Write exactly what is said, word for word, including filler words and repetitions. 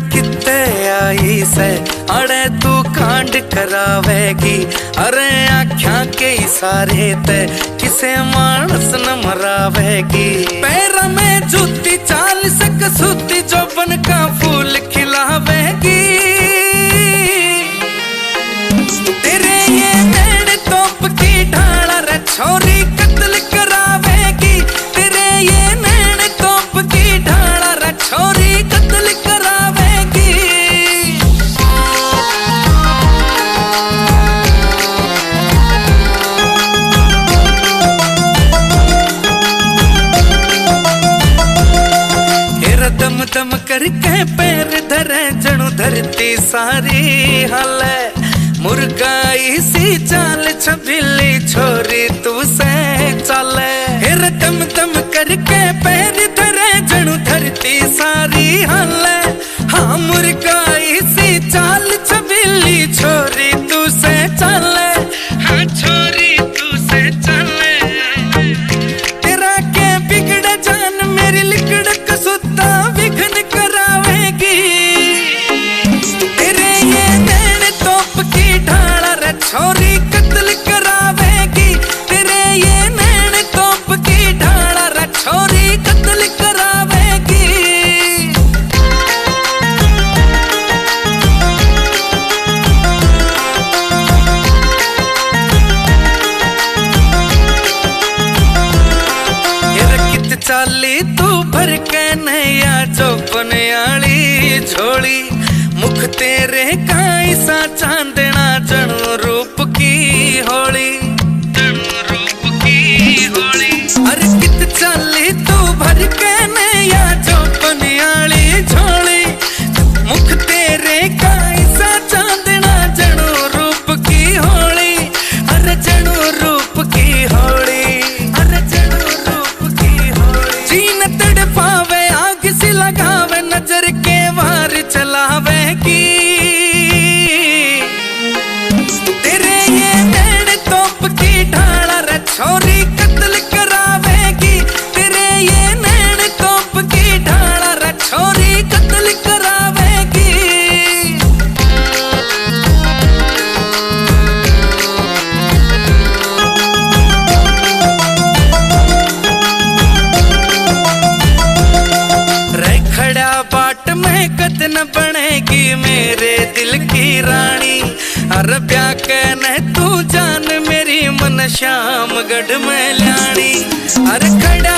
कित्ते आई से, अड़े तू कांड करावेगी। अरे आख्या के इशारे ते किसे मानस न मरावेगी। पैर में जूती, चाल से कसूती, जोबन का फूल खिलावेगी। तेरे ये नैन तोप की ढाला रे छोरी, कत्ल करावेगी। तेरे ये नैन तोप की ढाला रे छोरी, कत्ल करावेगी। हेरा दम दम करके पैर धरे, जणु धरती सारी हाले। मुर्गा इसी चाल, छबीली छोरी तू से चाले। हेरा दम दम करके पैर धरे, जणु धरती सारी हाले। हाँ, मुर्गा इसी चाल, छबीली छोरी तू से चाले। हाँ, छोरी तू से चाले। तेरा के बिगड़े जान, मेरी लिकड़ कसूता विघ्न करावेगी। तेरे ये नैन तोप की ढाला रे छोरी, कत्ल करावेगी। तेरे ये नैन तोप की ढाला रे छोरी, कत्ल करावेगी। हेरा कित चाली तू भर के नया जोबन आली झोली। मुख तेरे का इसा चांदना, जणु रूप की होली। जणु रूप की होली। अरे कित चाली तू भर के नया जोबन आली झोली। मुख तेरे का इसा चांदना, जणु रूप की होली। अरे जणु रूप की होली। अरे जणु रूप की होली। जी न तड़पावे, आग सी लगावे, नजर के वार चलावेगी। तेरे ये नैन तोप की ढाला रे छोरी, कत्ल करावेगी। तेरे ये नैन तोप की ढाला रे छोरी, कत्ल करावेगी। रे खड़ा बाट में कद न बनेगी मेरे दिल की रानी। अरे ब्याह के न तू जान मेरी, मन श्यामगढ़ में ल्याणी। अरे खड़ा